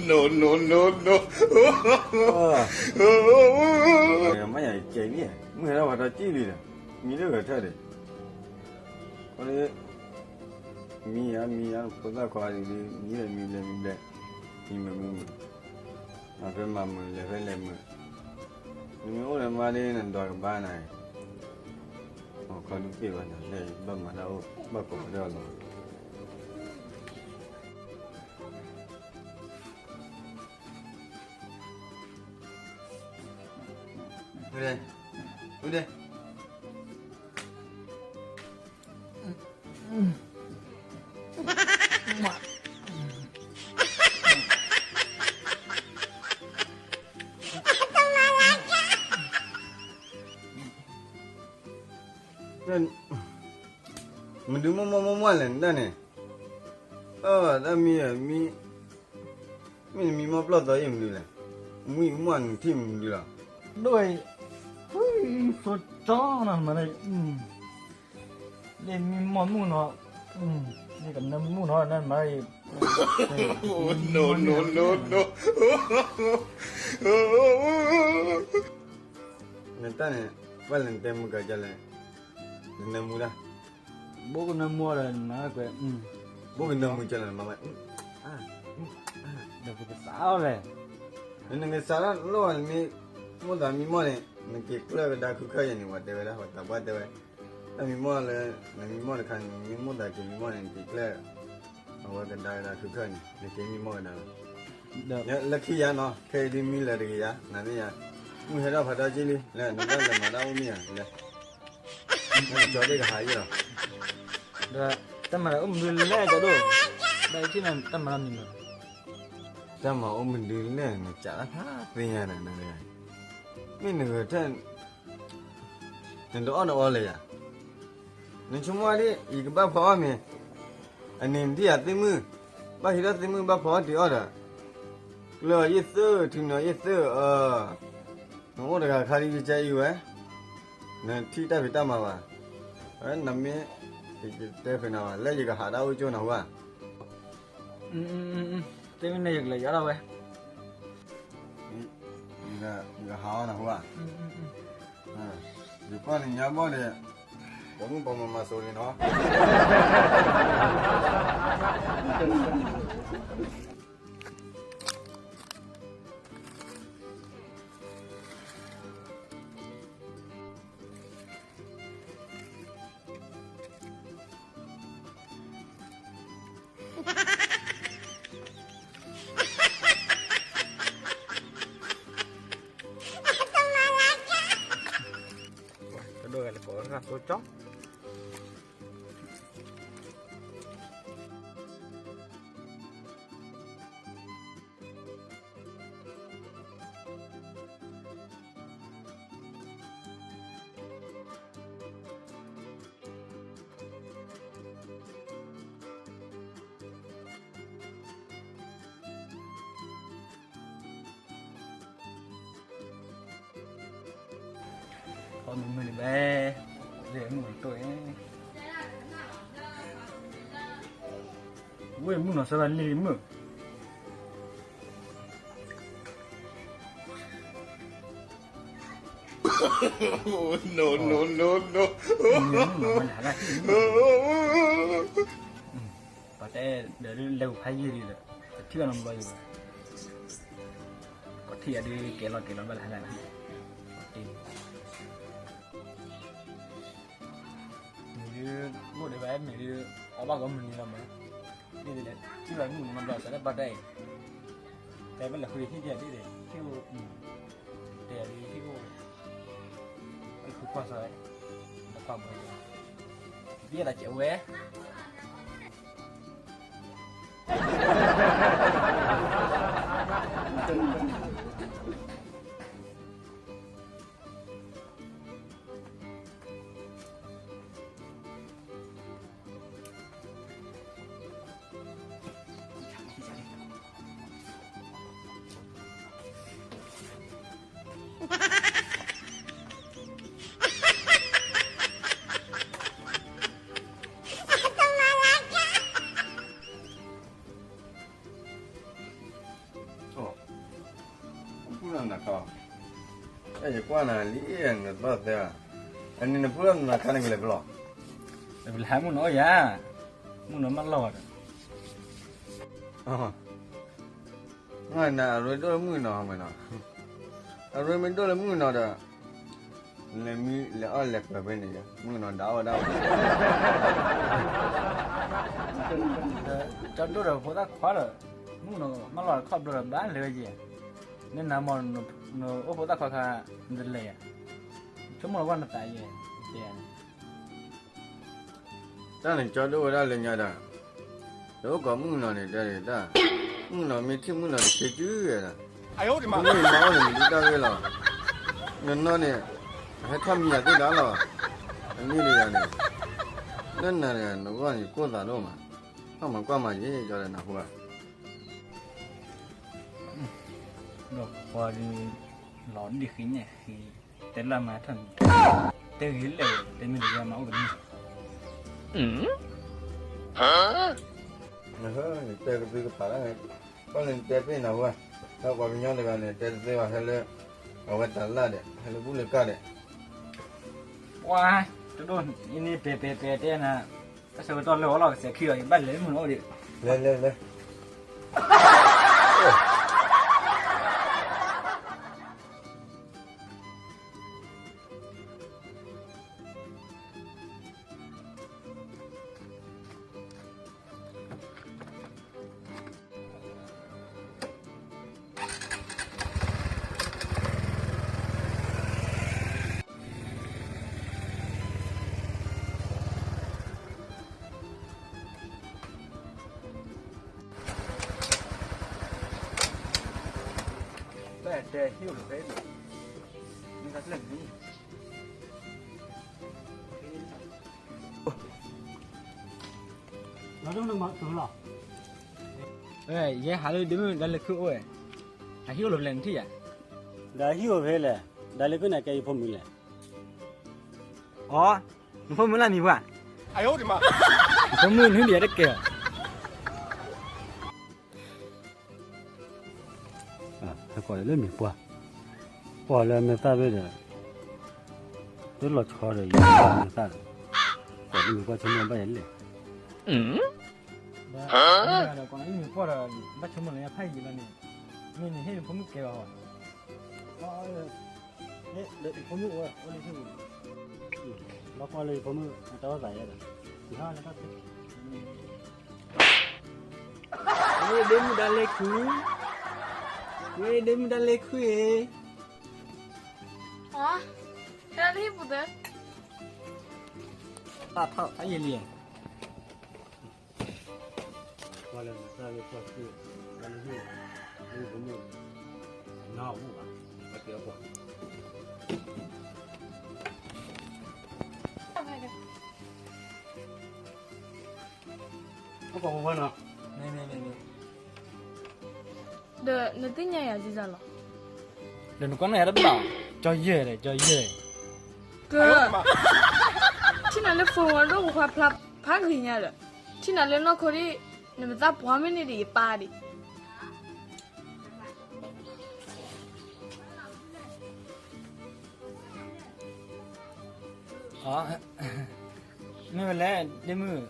No, no, no, no. မ့ၢ်ယကဲလံ, မုၢ်ဟဲထီၣ်ပှၤထီၣ်ကံၣ်လံဒီး, မံလၢဂဲၤထၢၣ်ဒီး, အ, မံယါ မံယါ ဖိသၣ်ခွါဒ်, မံလဲၣ် မံဘျဲၣ် မံဘျဲၣ်, မံမုာ် မံမုာ်, မၤဖဲမၤမုာ်လဲၤဖဲလဲၤမုာ်, နမ့ၢ်အိၣ်ဒီးမါဒ် နဒွးကဘါနၤ, ခီဒုးက့ၢ်ဘၣ်နၤ လၢဘၣ်မၤတၢ်အိၣ် ဘၣ်ကိးဒီးအီၤလီၤ. မဒုးမိၢ်မိၢ်မိၢ်မိၢ်လဲၣ် နတၢ်န့ၣ်, တၢ်မံ, မ့ၢ်နမံမီၢ်ပျီၢ်သီအံၤမနုၤလဲၣ်, မံမီၢ်နထံၣ်မနုၤလီၤ, ဒိၣ်, ဖိကၠီနီၤ မၤ, လၢမံမီၢ်မုၢ်နီၤ, လၢကနၢမုၢ်နီၤ နမၤ, no, no, no, no. နတၢ်န့ၣ် ပှၤလဲၤနတဲမုၢ်ကၤကလဲၣ်, နနၢမူဒၣ်, ဘိကနၢမူဒီးနမၤကွဲး, ဘိကနၢမူကလဲၣ်နမၤဝဲ, ဒီးပကစးလဲၣ်, နကစးထီၣ်လီၢ်ဝဲနမ့ၢ်, မိၢ်သးမံမီၢ်န့ၣ် နက့ၤကျၢၢ်ကဒါခုခၢၣ်ယဲၢ်န့ၣ် ပှၤတဲဝဲဒၣ် ပှၤသးပှၢ်တဲဝဲ, တၢ်မံမီၢ်လၢ, နမံမီၢ်တခါန့ၣ် မ့ၢ်မိၢ်သးက့ၤမံမီၢ်န့ၣ် နက့ၤကျၢၢ်, အဝဲကဒါကဒါခုခၢၣ်န့ၣ် နက့ၤမံမီၢ်ကဒါလီၤ, လၢခံယါနီၤ ခဲအံၤဒ်မံလၢာ်တဂ့ၤယါ နသ့ၣ်ညါ, မုၢ်ဟဲထီၣ်ဖးထီကံၢ်လံ လၢနဘၣ်လဲၤမၤတၢ်အိၣ်မ့ၢ်ဧါလဲၣ်, နကၠီဒ့ၣ်ကဟးယ့ၢ်လီၤ, ဒီးတၢ်မၤလၢအိၣ်မနုၤလဲၣ်ကၠီဒိၣ်, ဘၣ်ထံၣ်နၤတၢ်မၤလၢမနုၤလဲၣ်, တၢ်မၤအိၣ်မနုၤလဲၣ် နကးတၢ်ဖးသ့ၣ်ညါဒီး, မ့ၢ်နဂဲၤထၢၣ် နတအီၣ်နအီလဲၣ်ယါ, နဆိကမိၣ်ဒ် ယကဘၣ်ဖီအီၣ်မ့ၤ, အန့ၣ်နထံၣ်ယၤသ့ၣ်မုၣ်, ဘၣ်ဟံးထီၣ်သ့ၣ်မုၣ်ဘၣ်ဖီအီၣ်တုၤအီၣ်ဒီး, ကျၢၤအီၤယ့ၢ်သၢ ထုးန့ၢ်အီၤယ့ၢ်သၢ, နအိၣ်တဂၤခါဒ်ယကအံၤဝဲ, နထံၣ်တၢ်ဖံးတၢ်မၤဘၣ်, နမ့ၢ်, ယတဲဖဲနၤဘၣ် လၢယကဟးတၢ်အိၣ်ကၠိနၤဟူဧါ, တဲမ့ၢ်န့ၣ်ယကလဲၤယါထီၣ်ဝဲ ယကဟးအီၣ်နၤဟူဧါ, ယကွၢ်နညါဘီၣ်ဒီး, ပိာ်မုၣ်ပိာ်မၢၤမၤစိၤလံနီၤ. အီၣ်မ့ၤမုၢ်န့ၣ်ဘဲ, လဲၤမုၢ်တိၢ်, ဝဲၢ်မုၢ်နီၤ စၢၤဘၣ်လံမုၢ်. No, no, no, no. ပှၤတဲဒီးဒ်လဲၤပူၤဖးယံာ်ဒ်ဒီး, တထံၣ်ဘၣ်နီတဘျီယံၤဘၣ်, ပှၤထံၣ်ယၤဒ်ကဲလီၤကဲလီၤဘၣ်လၢဟါလၢ်, မ့ၢ်ဒ်, အိၣ်ဒီးဘၣ်မ့ၢ်ဒ်, အီၣ်ဘၣ်ဂီၢ်မုၢ်နံၤလီၤမး, ဒ်လဲၣ်, ထံၣ်ဘၣ်မုၢ်နီတဘျီ တၢ်လၢပှၤတဲအံၤ, တဲဘၣ်လဲၤဃုထံၣ်ဒ်လဲၣ်, ထံၣ်, တဲယၤဒ်ထံၣ်အိၣ်, ဃုကွၢ်စၢ်, နကွၢ်မး, ဒ်တၢ်ကဲဝဲ ဆ နခါ, အဲ ယကွၢ်နၤလံ နသီၣ်သဲဧါ, အန့ၣ်နဖုလီၤနၤခါန့ၣ်ကလဲၤဖဲလဲၣ်, ပလဲၤဟးမုၢ်နီၤအိၣ်ယၤ, မုၢ်နီၤမၢလီၢ်ဒီး, နအရ့ဒိၣ်လၢမုၢ်နီၤမးနီၤ, အရ့မ့ၢ်ဒိၣ်လၢမုၢ်နီၤဒီး, လဲၤမံလဲၤအီၣ်လဲၤပှဲၤဖဲန့ၣ်, မုၢ်နီၤဒၣ်အီၣ်ဒၣ်ဝဲ, ကၠီဒိၣ်ဒီးဖိသၣ်ခွါဒီး, မုၢ်နီၤမၢလီၢ်တခီဘျီဒီးဘၣ်လဲၤဝဲယဲၢ်, နနၤမ့ၢ်, နအိၣ်ဖိသၣ်ခွါခါ, နတလဲၤ, ဆိကမိၣ်လီၤကွၢ်နသးယဲၢ်, တဲန့ၣ် တၢ်န့ၣ်ကၠီဒိၣ်ဝဲဒၣ်လၢညါဒီး, တအိၣ်ကိးမုၢ်နီၤန့ၣ် တဲဒၣ်, မုၢ်နီၤမ့ၢ်ထံၣ်မုၢ်နီၤတဆ့ကၠူဝဲဒၣ်, မုၢ်နီၤအိၣ်န့ၣ်မ့ၢ်ဒုၣ်တၢ်ဂ့ၢ်လီၤ, နနီၢ်န့ၣ်, အဟဲထီၣ်မံယၤသ့ၣ်ဒၣ်လီၤ, အမ့ၢ်တယၤန့ၣ်, လၢနၤတဂၤနဂီၢ်န့ၣ်ကိၢ်သးဒိၣ်မး, ထီၣ်မၤကွၢ်မၤယဲၢ်ကၠီဒီးနၢ်ဟူဧါ ဒီးပှၤဒုး, လီၤဒံၣ်ဃံညၣ်ဃံ, တဲလၢမၤထီၣ်န့ၣ်, တဲဂ့ၤလဲၣ်ဝဲ တဲမ့ၢ်တဂ့ၤမၤအိၣ်ကမ့ၢ်, နဟၢနတဲကသုကဖးဒၣ်န့ၣ်, ဘၣ်လၢနတဲပ့ၢ်နၢ်ဟူဧါ, ဒီးပှၤကညီတဂၤန့ၣ် တဲတသ့ဘၣ် ဟဲလၢ, အဝဲတၢ်လၢ်ဒီး ဟဲလၢဘူၣ်လၢကၢ်ဒီး, ပှၤ, တဒိၣ်, အန့ၣ်ပဲာ်ပဲာ်ပဲာ်တဲနၤ, တၢ်ဆၢကတီၢ်လၢအီၤလီၤကစဲးခံလီၤ ယဘၣ်လဲၤမုၢ်နီၤအိၣ်ဒီး, လဲၤလဲၤလဲၤ ဘၣ်တဲဟံၣ်အိၣ်တဖဲန့ၣ်, မ့ၢ်တၢ်ကျၢၢ်န့ၣ်, လီၤဒိၣ်န့ၣ်မၤတုၤလီၤ, ယဲဟးလၢဒ့မုၣ်ဒီးလဲၤခုအိၣ်ဝဲ, အဟံၣ်အိၣ်လီၤဖဲလဲၣ်နထံၣ်ယၤ, ဒီးဟံၣ်အိၣ်ဖဲလဲၣ်, ဒီးလဲၤခုန့ၣ်ကဲယဖိမုၣ်လဲၣ်, အိ, နဖိမုၣ်လၢမံၤပှၢ်, နဖိမုၣ်နုၢ်ဒံးယၤတကဲၢ်အီၤ ဟဲကိးလၢမံၤပှၢ်, ပှၤလၢမဲာ်သၣ်ဘ့ၣ်ဒီး, တလီၤဆီဒီးယမဲာ်သၣ်ဒီး, ကိးလၢမံၤပှၢ်ဆိကမိၣ်ဘၣ်ယၤလဲၣ်, ဒီးကိးလၢမံၤပှၢ်ဒီး ဘၣ်ဆိကမိၣ်လၢညါဖးယံာ်လီၤန့ၣ်, မ့ၢ်န့ၣ်ဟ့ၣ်နဖိမုၣ်ကဲဘၣ်ဟီ, ဖိမုၣ်အိၣ်လၢဟံၣ်, လီၤကွၢ်လၢယဖိမုၣ်အတၢ်အိၣ်သးယဲဒီး, ဝဲဒ့မုၣ်ဒါလဲၤခု, ဝဲဒ့မုၣ်ဒါလဲၤခုအံၤ, အ, တၢ်လၢဟံၣ်ပူၤသၢ, တၢ်ထီၣ်ဖးယံာ်လံ, ပှၤလၢမၤတၢ်လၢပှၤသ့, တၢ်လၢဟံၣ်, လၢဖိမုၣ်, နအိၣ်ဘၣ်, ပှၤတဲအပှၤ, အပှၤပှၤနီၤ, ဒီးနသ့ၣ်ညါယၤဒ်လဲၣ်လီၤ, ဒီးနကွၢ်န့ၣ်ယၤတဘၣ်, ကၠီယဲၢ်ဒီး ကၠီယဲၢ်, က, ထံၣ်နၤလၢ phone ဝဲဒိၣ်ပူၤခွါဖျါဖးဂ့ၤညါဒီး, ထံၣ်နၤလၢနီၢ်ခိဒ်, နမ့ၢ်သးပှၢ်မ့ၢ်န့ၢ်ဒံးယပၢ်ဒံး မ့ၢ်ဝဲလဲၣ် ဒ့မုၣ်,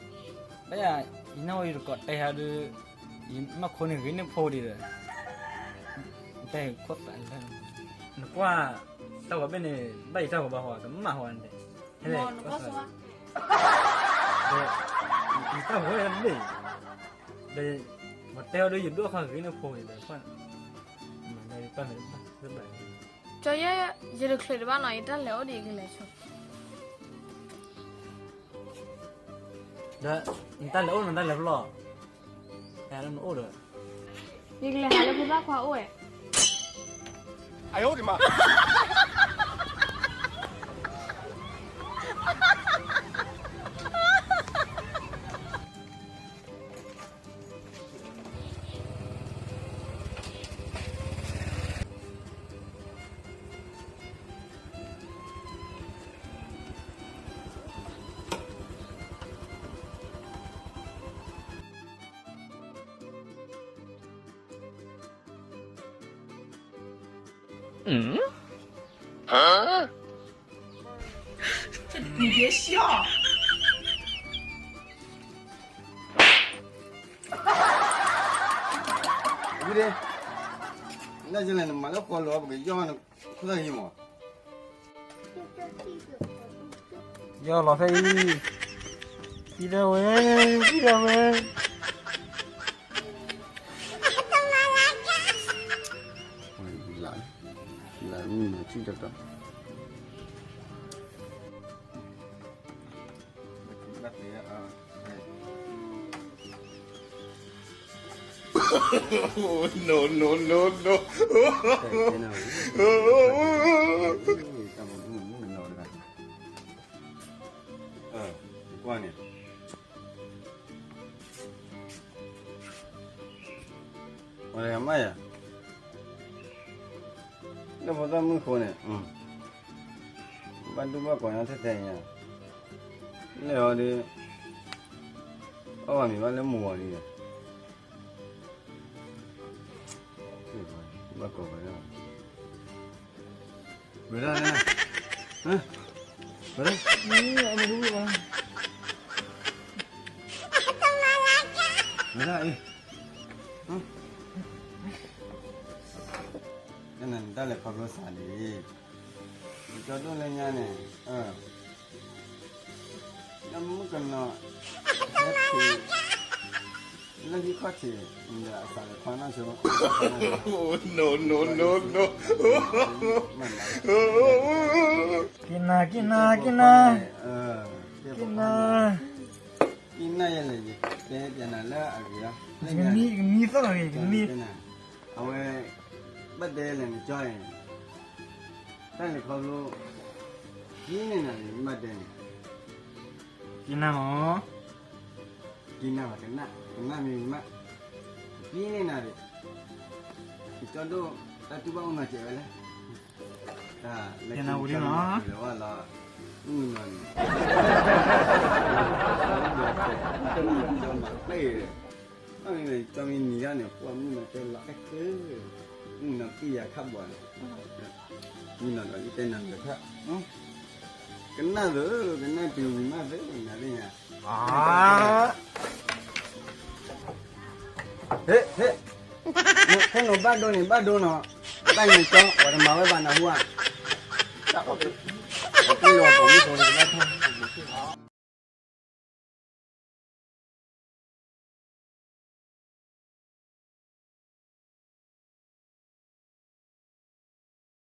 ဘၣ်ယၤ, ယနၢ်ဟူယတကိးတဲဟးဒီး, ယနီၢ်ခိန့ၣ်ဂ့ၤန့ၢ်ဖိဒံးဒီး, တဲခိၣ်သးလၢ, နကွၢ်, တၢ်ဂီၤဘ့ၣ်န့ၣ်, ဘၣ်ယတၢ်ဂီၤဘၣ်ဟီ ကမၣ်ဟီန့ၣ်, ဟဲလဲၣ်, ဒီး, ယတၢ်ဂီၤဝဲတဘ့ၣ်, ဒီး, ပှၤတဲအီၤဒီးယဒိၣ်ဃီဂ့ၤန့ၢ်ဖိဒံးဒီး, တၢ်န့ၣ်, ကၠီယဲၢ်, ယတချုးတဘၣ်နီၤ ယတၢ်လဲၤအိၣ်ဒံးယကလဲၤဆိ ဒီး, နတၢ်လဲၤအိၣ်နတၢ်လဲၤဖျီၣ်, ဟဲလၢနအိၣ်ဒီး, ယကလဲၤဟးလၢဖိသၣ်ခွါအိၣ်ဝဲ, အ你别笑。ဝံၤဒ့, နဒၣ်လဲၣ် နမၤလၢဃီလီၤ ပကယီၢ်နခိၣ်သၣ်ဂ့ၤမး. ယီၢ်လီၤဖဲအံၤ, ဖံဒၣ်ဝဲ, ဖံဒၣ်ဝဲ. လၢ, လၢမုၢ်နၤထံၣ်တတီၤ. No, no, no, no. ကွၢ်န့ၣ်, အမါယၤ, လၢဖိသၣ်မုၣ်ဃိန့ၣ်, ဘၣ်ဒိဘၣ်ကီးညါထဲထဲညါ, လဲၤအီၤဒီး, အီၣ်ဘၣ်မ့ၤဘၣ်လၢမုၢ်ဂီၤလံ, ဘၣ်ကီးဝဲဒၣ်, ဝဲဒၣ်, ဝဲဒၣ်အံၤ, နတၢ်လဲၤခီဖျိစးလံ, ကၠီဒိၣ်လၢညါန့ၣ်, လၢမုၢ်ကနီၤ, ဟဲဖံး, လၢဟံၣ်ခီၣ်ထံး, အစးလဲၤခီနီၢ်ဆိ, no, no, no, no. က့ၤနၤ, က့ၤနၤ, က့ၤနၤ, က့ၤနၤ, က့ၤနၤယဲလဲၣ်, ယတဲပျးနၤလၢအဂ့ၤလီၤ, ကမံသၣ်ဂ့ၤ, ကမံ, အဝဲ, ဘၣ်တဲလဲၣ်နကၠီအံၤ, တၢ်လဲၤခီဖျိ, က့ၤန့ၢ်နၤန့ၣ် ဘၣ်တဲန့ၣ်, က့ၤနၤမး, က့ၤနၤဘၣ်ကနၣ်, ကနၣ်မ့ၢ်မး, က့ၤန့ၢ်နၤဒီး, ကၠီဒိၣ်, တၢ်တူၢ်ဘၣ်အိၣ်နီၤစဲးဝဲလဲၣ်, တၢ်လဲၤကနၣ်ဝံၤလီၤ, လၢဝဲလီၤ, မုၢ်နီၤန့ၣ်, မ့ၢ်ကၠီမ့ၢ်နံၤဒၣ်န့ၣ် ပှၤမုၢ်နီၤတဲလီၤအဲၣ်ကၢ, မုၢ်နီၤပံၢ်ယၤခၣ်ဘီၣ်န့ၣ်, မုၢ်နီၤဒီးယတဲနၤလၢခါ, ကနၣ်သၢ, ကနၣ်တုၤဝံၤမးသၢနၤသ့ၣ်ညါ, ဟ့ၣ်, ဟ့ၣ်, ခိၣ်နူာ်ဘၣ်ဒိန့ၣ် ဘၣ်ဒိနီၤ, တၢ်အံၤန့ၣ်ကၠီ ပှၤတမၤဝဲဘၣ်နၢ်ဟူဧါ, တၢ်အီၣ်, ပှၤပှၤမုၣ်ဖိန့ၣ် ကဘၣ်ထီၣ်